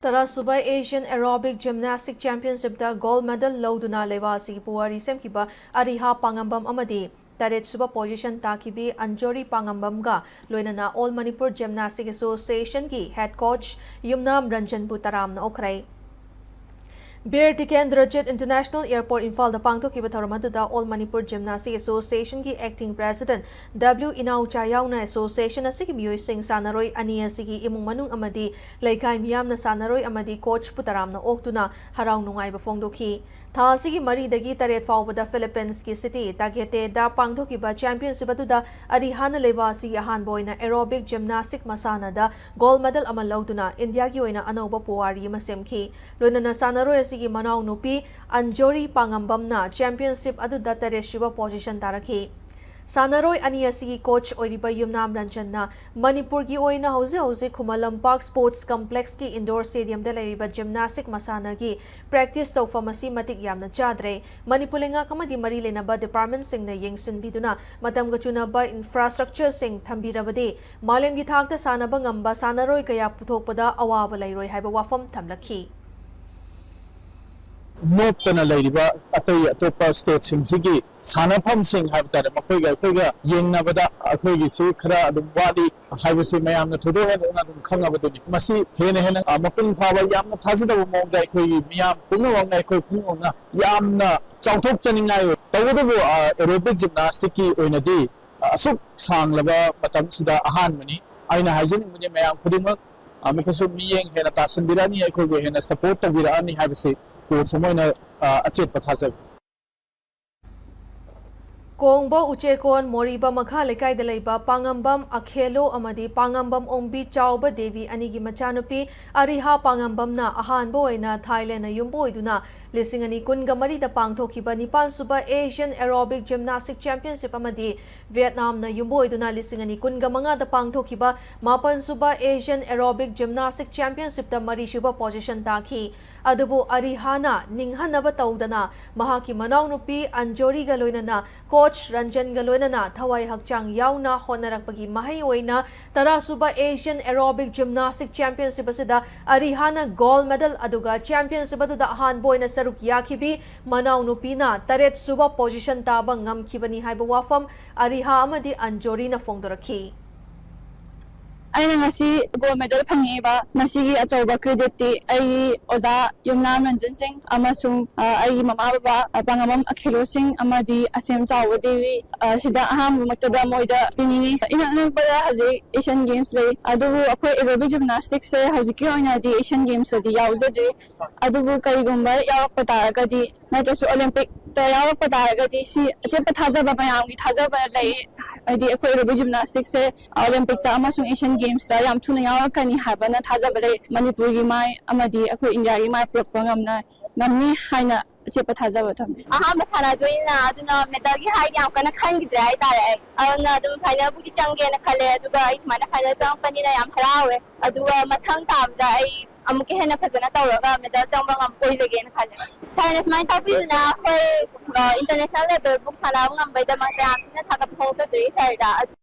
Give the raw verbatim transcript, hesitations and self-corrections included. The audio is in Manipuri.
ꯇꯔꯥꯁꯨꯕ Asian Aerobic Gymnastic Championshipꯇ gold medal ꯂꯧꯗꯨꯅ ꯂꯩꯕꯥꯛ ꯑꯁꯤꯒꯤ ꯄꯨꯋꯥꯔꯤ ꯁꯦꯝꯈꯤꯕ ꯑꯔꯤꯍꯥ ꯄꯥꯉꯝꯕꯝ ꯑꯃꯗꯤ ꯇꯔꯦꯠꯁꯨꯕ position ꯇꯥꯈꯤꯕꯤ ꯑꯟꯖꯣꯔꯤ ꯄꯥꯉꯝꯕꯝꯒ ꯂꯣꯏꯅꯅ All Manipur Gymnastic Associationꯒꯤ head coach ꯌꯨꯝꯅꯥꯝ ꯔꯟꯖꯟꯕꯨ ꯇꯔꯥꯝꯅ ꯑꯣꯛꯈ꯭ꯔꯦ꯫ ꯕꯤꯔ ꯇꯤꯀꯦꯟꯗ꯭ꯔꯖꯤꯠ International Airport ꯏꯝꯐꯥꯜꯗ ꯄꯥꯡꯊꯣꯛꯈꯤꯕ ꯊꯧꯔꯝ ꯑꯗꯨꯗ All Manipur Gymnastic Associationꯒꯤ acting president W ꯏꯅꯥꯎꯆꯥ ꯌꯥꯎꯅ association ꯑꯁꯤꯒꯤ ꯃꯤꯑꯣꯏꯁꯤꯡ, ꯁꯥꯟꯅꯔꯣꯏ ꯑꯅꯤ ꯑꯁꯤꯒꯤ ꯏꯃꯨꯡ ꯃꯅꯨꯡ ꯑꯃꯗꯤ ꯂꯩꯀꯥꯏ ꯃꯤꯌꯥꯝꯅ ꯁꯥꯟꯅꯔꯣꯏ ꯑꯃꯗꯤ coachꯄꯨ ꯇꯔꯥꯝꯅ ꯑꯣꯛꯇꯨꯅ ꯍꯔꯥꯎ ꯅꯨꯡꯉꯥꯏꯕ ꯐꯣꯡꯗꯣꯛꯈꯤ꯫ ꯊꯥ ꯑꯁꯤꯒꯤ ꯃꯔꯤꯗꯒꯤ ꯇꯔꯦꯠ ꯐꯥꯎꯕꯗ Philippines ꯀꯤ city Tagaytayꯗ ꯄꯥꯡꯊꯣꯛꯈꯤꯕ championship ꯑꯗꯨꯗ ꯑꯔꯤꯍꯥꯅ ꯂꯩꯕꯥꯛ ꯑꯁꯤꯒꯤ ꯑꯍꯥꯟꯕ ꯑꯣꯏꯅ aerobic gymnastic ꯃꯁꯥꯟꯅꯗ gold medal ꯑꯃ ꯂꯧꯗꯨꯅ ꯏꯟꯗꯤꯌꯥꯒꯤ ꯑꯣꯏꯅ ꯑꯅꯧꯕ ꯄꯨꯋꯥꯔꯤ ꯑꯃ ꯁꯦꯝꯈꯤ꯫ ꯂꯣꯏꯅꯅ ꯁꯥꯟꯅꯔꯣꯏ ꯑꯁꯤꯒꯤ ꯃꯅꯥꯎꯅꯨꯄꯤ ꯑꯟꯖꯣꯔꯤ ꯄꯥꯉꯝꯕꯝꯅ championship ꯑꯗꯨꯗ ꯇꯔꯦꯠꯁꯨꯕ position ꯇꯥꯔꯛꯈꯤ꯫ ꯁꯥꯟꯅꯔꯣꯏ ꯑꯅꯤ ꯑꯁꯤꯒꯤ coach ꯑꯣꯏꯔꯤꯕ ꯌꯨꯝꯅꯥꯝ ꯔꯟꯖꯟꯅ ꯃꯅꯤꯄꯨꯔꯒꯤ ꯑꯣꯏꯅ ꯍꯧꯖꯤꯛ ꯍꯧꯖꯤꯛ ꯈꯨꯃꯟ ꯂꯝꯄꯥꯛ sports complexꯀꯤ indoor stadiumꯗ ꯂꯩꯔꯤꯕ gymnastic ꯃꯁꯥꯟꯅꯒꯤ practice ꯇꯧꯐꯝ ꯑꯁꯤ ꯃꯇꯤꯛ ꯌꯥꯝꯅ ꯆꯥꯗ꯭ꯔꯦ꯫ ꯃꯅꯤꯄꯨꯔ ꯂꯩꯉꯥꯛ ꯑꯃꯗꯤ ꯃꯔꯤ ꯂꯩꯅꯕ departmentꯁꯤꯡꯅ ꯌꯦꯡꯁꯤꯟꯕꯤꯗꯨꯅ ꯃꯇꯝꯒ ꯆꯨꯅꯕ infrastructureꯁꯤꯡ ꯊꯝꯕꯤꯔꯕꯗꯤ ꯃꯥꯂꯦꯝꯒꯤ ꯊꯥꯛꯇ ꯁꯥꯟꯅꯕ ꯉꯝꯕ ꯁꯥꯟꯅꯔꯣꯏ ꯀꯌꯥ ꯄꯨꯊꯣꯛꯄꯗ ꯑꯋꯥꯕ ꯂꯩꯔꯣꯏ ꯍꯥꯏꯕ ꯋꯥꯐꯝ ꯊꯝꯂꯛꯈꯤ꯫ ꯅꯣꯞꯇꯅ ꯂꯩꯔꯤꯕ ꯑꯇꯩ ꯑꯇꯣꯞꯄ stateꯁꯤꯡꯁꯤꯒꯤ ꯁꯥꯟꯅꯐꯝꯁꯤꯡ ꯍꯥꯏꯕ ꯇꯥꯔꯦ, ꯃꯈꯣꯏꯒ ꯑꯩꯈꯣꯏꯒ ꯌꯦꯡꯅꯕꯗ ꯑꯩꯈꯣꯏꯒꯤꯁꯤ ꯈꯔ ꯑꯗꯨꯝ ꯋꯥꯠꯂꯤ ꯍꯥꯏꯕꯁꯤ ꯃꯌꯥꯝꯅ ꯊꯣꯏꯗꯣꯛ ꯍꯦꯟꯗꯣꯛꯅ ꯑꯗꯨꯝ ꯈꯪꯉꯕꯗꯨꯅꯤ꯫ ꯃꯁꯤ ꯍꯦꯟꯅ ꯍꯦꯟꯅ, ꯑ, ꯃꯄꯨꯡ ꯐꯥꯕ, ꯌꯥꯝꯅ ꯊꯥꯖꯗꯕ ꯃꯑꯣꯡꯗ ꯑꯩꯈꯣꯏꯒꯤ ꯃꯤꯌꯥꯝ ꯄꯨꯝꯅꯃꯛꯅ, ꯑꯩꯈꯣꯏ ꯄꯨꯝꯅꯃꯛꯅ ꯌꯥꯝꯅ ꯆꯥꯎꯊꯣꯛꯆꯅꯤꯡꯉꯥꯏ ꯑꯣꯏ꯫ ꯇꯧꯕꯇꯕꯨ, ꯑ, aerobic gymnasticꯀꯤ ꯑꯣꯏꯅꯗꯤ, ꯑ, ꯑꯁꯨꯛ ꯁꯥꯡꯂꯕ ꯃꯇꯝꯁꯤꯗ ꯑꯍꯥꯟꯕꯅꯤ꯫ ꯑꯩꯅ ꯍꯥꯏꯖꯅꯤꯡꯕꯗꯤ ꯃꯌꯥꯝ ꯈꯨꯗꯤꯡꯃꯛ ꯑꯃꯨꯛꯀꯁꯨ ꯃꯤꯠꯌꯦꯡ ꯍꯦꯟꯅ ꯇꯥꯁꯤꯟꯕꯤꯔꯛꯑꯅꯤ, ꯑꯩꯈꯣꯏꯕꯨ ꯍꯦꯟꯅ support ꯇꯧꯕꯤꯔꯛꯑꯅꯤ ꯍꯥꯏꯕꯁꯤ coach ꯑꯃ ꯑꯣꯏꯅ, ꯑ, ꯑꯆꯦꯠꯄ ꯊꯥꯖꯕ꯫ ꯀꯣꯡꯕ ꯎꯆꯦꯀꯣꯟ ꯃꯣꯔꯤꯕ ꯃꯈꯥ ꯂꯩꯀꯥꯏꯗ ꯂꯩꯕ ꯄꯥꯉꯝꯕꯝ ꯑꯈꯦꯂꯣ ꯑꯃꯗꯤ ꯄꯥꯉꯝꯕꯝ ꯑꯣꯡꯕꯤ ꯆꯥꯎꯕ ꯗꯦꯕꯤ ꯑꯅꯤꯒꯤ ꯃꯆꯥꯅꯨꯄꯤ ꯑꯔꯤꯍꯥ ꯄꯥꯉꯝꯕꯝꯅ ꯑꯍꯥꯟꯕ ꯑꯣꯏꯅ ꯊꯥꯏꯂꯦꯟꯗ ꯌꯨꯝꯕꯨ ꯑꯣꯏꯗꯨꯅ ꯂꯤꯁꯤꯡ ꯑꯅꯤ ꯀꯨꯟꯒ ꯃꯔꯤꯗ ꯄꯥꯡꯊꯣꯛꯈꯤꯕ ꯅꯤꯄꯥꯟ ꯁꯨꯕ Asian Aerobic Gymnastic Championship ꯑꯃꯗꯤ ꯚꯤꯌꯦꯠꯅꯥꯝꯅ ꯌꯨꯝꯕ ꯑꯣꯏꯗꯨꯅ ꯂꯤꯁꯤꯡ ꯑꯅꯤ ꯀꯨꯟꯒ ꯃꯉꯥꯗ ꯄꯥꯡꯊꯣꯛꯈꯤꯕ ꯃꯥꯄꯟ ꯁꯨꯕ Asian Aerobic Gymnastic Championshipꯇ ꯃꯔꯤꯁꯨꯕ position ꯇꯥꯈꯤ꯫ ꯑꯗꯨꯕꯨ ꯑꯔꯤꯍꯥꯅ ꯅꯤꯡꯍꯟꯅꯕ ꯇꯧꯗꯅ ꯃꯍꯥꯛꯀꯤ ꯃꯅꯥꯎꯅꯨꯄꯤ ꯑꯟꯖꯣꯔꯤꯒ ꯂꯣꯏꯅꯅ coach ꯔꯟꯖꯟꯒ ꯂꯣꯏꯅꯅ ꯊꯋꯥꯏ ꯍꯛꯆꯥꯡ ꯌꯥꯎꯅ ꯍꯣꯠꯅꯔꯛꯄꯒꯤ ꯃꯍꯩ ꯑꯣꯏꯅ ꯇꯔꯥꯁꯨꯕ Asian Aerobic Gymnastic Championship ꯑꯁꯤꯗ ꯑꯔꯤꯍꯥꯅ gold medal ꯑꯗꯨꯒ championship ꯑꯗꯨꯗ ꯑꯍꯥꯟꯕ ꯑꯣꯏꯅ ꯁꯔꯨꯛ ꯌꯥꯈꯤꯕꯤ ꯃꯅꯥꯎꯅꯨꯄꯤꯅ ꯇꯔꯦꯠꯁꯨꯕ position ꯇꯥꯕ ꯉꯝꯈꯤꯕꯅꯤ ꯍꯥꯏꯕ ꯋꯥꯐꯝ ꯑꯔꯤꯍꯥ ꯑꯃꯗꯤ ꯑꯟꯖꯣꯔꯤꯅ ꯐꯣꯡꯗꯣꯔꯛꯈꯤ꯫ ꯑꯩꯅ ꯉꯁꯤ gold medal ꯐꯪꯉꯛꯏꯕ ꯃꯁꯤꯒꯤ ꯑꯆꯧꯕ creditꯇꯤ ꯑꯩꯒꯤ ꯑꯣꯖꯥ ꯌꯨꯝꯅꯥꯝ ꯔꯟꯖꯟ ꯁꯤꯡ ꯑꯃꯁꯨꯡ ꯑ, ꯑꯩꯒꯤ ꯃꯃꯥ ꯕꯕꯥ ꯑ, ꯄꯥꯉꯝꯕꯝ ꯑꯈꯤꯂꯣ ꯁꯤꯡ ꯑꯃꯗꯤ ꯑꯁꯦꯝ ꯆꯥꯎꯕ ꯗꯦꯕꯤ ꯑ, ꯁꯤꯗ ꯑꯍꯥꯟꯕꯃꯛꯇꯗ ꯃꯣꯏꯗ ꯄꯤꯅꯤꯡꯉꯤ꯫ ꯏꯅꯛ ꯅꯛꯄꯗ ꯍꯧꯖꯤꯛ Asian Games ꯂꯩ, ꯑꯗꯨꯕꯨ ꯑꯩꯈꯣꯏ aerobic gymnasticꯁꯦ ꯍꯧꯖꯤꯛꯀꯤ ꯑꯣꯏꯅꯗꯤ Asian Gamesꯇꯗꯤ ꯌꯥꯎꯖꯗ꯭ꯔꯤ꯫ ꯑꯗꯨꯕꯨ ꯀꯔꯤꯒꯨꯝꯕ ꯌꯥꯎꯔꯛꯄ ꯇꯥꯔꯒꯗꯤ ꯅꯠꯇ꯭ꯔꯁꯨ Olympicꯇ ꯌꯥꯎꯔꯛꯄ ꯇꯥꯔꯒꯗꯤ ꯁꯤ ꯑꯆꯦꯠꯄ ꯊꯥꯖꯕ ꯃꯌꯥꯝꯒꯤ ꯊꯥꯖꯕ ꯂꯩ꯫ ꯍꯥꯏꯗꯤ ꯑꯩꯈꯣꯏ aerobic gymnasticꯁꯦ Olympicꯇ ꯑꯃꯁꯨꯡ Asian Gamesꯇ ꯌꯥꯝ ꯊꯨꯅ ꯌꯥꯎꯔꯛꯀꯅꯤ ꯍꯥꯏꯕꯅ ꯊꯥꯖꯕ ꯂꯩ꯫ ꯃꯅꯤꯄꯨꯔꯒꯤ ꯃꯥꯏ ꯑꯃꯗꯤ ꯑꯩꯈꯣꯏ ꯏꯟꯗꯤꯌꯥꯒꯤ ꯃꯥꯏ ꯄꯨꯔꯛꯄ ꯉꯝꯅ ꯉꯝꯅꯤ ꯍꯥꯏꯅ ꯑꯆꯦꯠꯄ ꯊꯥꯖꯕ ꯊꯝꯃꯤ꯫ ꯑꯍꯥꯟꯕ ꯁꯥꯟꯅꯗꯣꯏꯅꯤꯅ ꯑꯗꯨꯅ medalꯒꯤ ꯍꯥꯏꯗꯤ ꯌꯥꯝ ꯀꯟꯅ ꯈꯟꯈꯤꯗ꯭ꯔꯦ ꯍꯥꯏꯇꯥꯔꯦ꯫ ꯑꯩ ꯑꯗꯨꯅ ꯑꯗꯨꯝ finalꯕꯨꯗꯤ ꯆꯪꯒꯦꯅ ꯈꯜꯂꯦ, ꯑꯗꯨꯒ ꯑꯩ ꯁꯨꯃꯥꯏꯅ final ꯆꯪꯉꯛꯄꯅꯤꯅ ꯌꯥꯝ ꯍꯔꯥꯎꯋꯦ꯫ ꯑꯗꯨꯒ ꯃꯊꯪ ꯇꯥꯕꯗ ꯑꯩ ꯑꯃꯨꯛꯀ ꯍꯦꯟꯅ ꯐꯖꯅ ꯇꯧꯔꯒ medal ꯆꯪꯕ ꯉꯝꯕ ꯑꯣꯏꯖꯒꯦꯅ ꯈꯜꯂꯦ꯫ Sirꯅ ꯁꯨꯃꯥꯏꯅ ꯇꯥꯛꯄꯤꯗꯨꯅ ꯑꯩꯈꯣꯏ ꯑ, international level book ꯁꯥꯟꯅꯕ ꯉꯝꯕꯩꯗꯃꯛꯇ ꯌꯥꯝ ꯊꯤꯅ ꯊꯥꯒꯠꯄ ꯐꯣꯡꯗꯣꯛꯆꯔꯤ sirꯗ꯫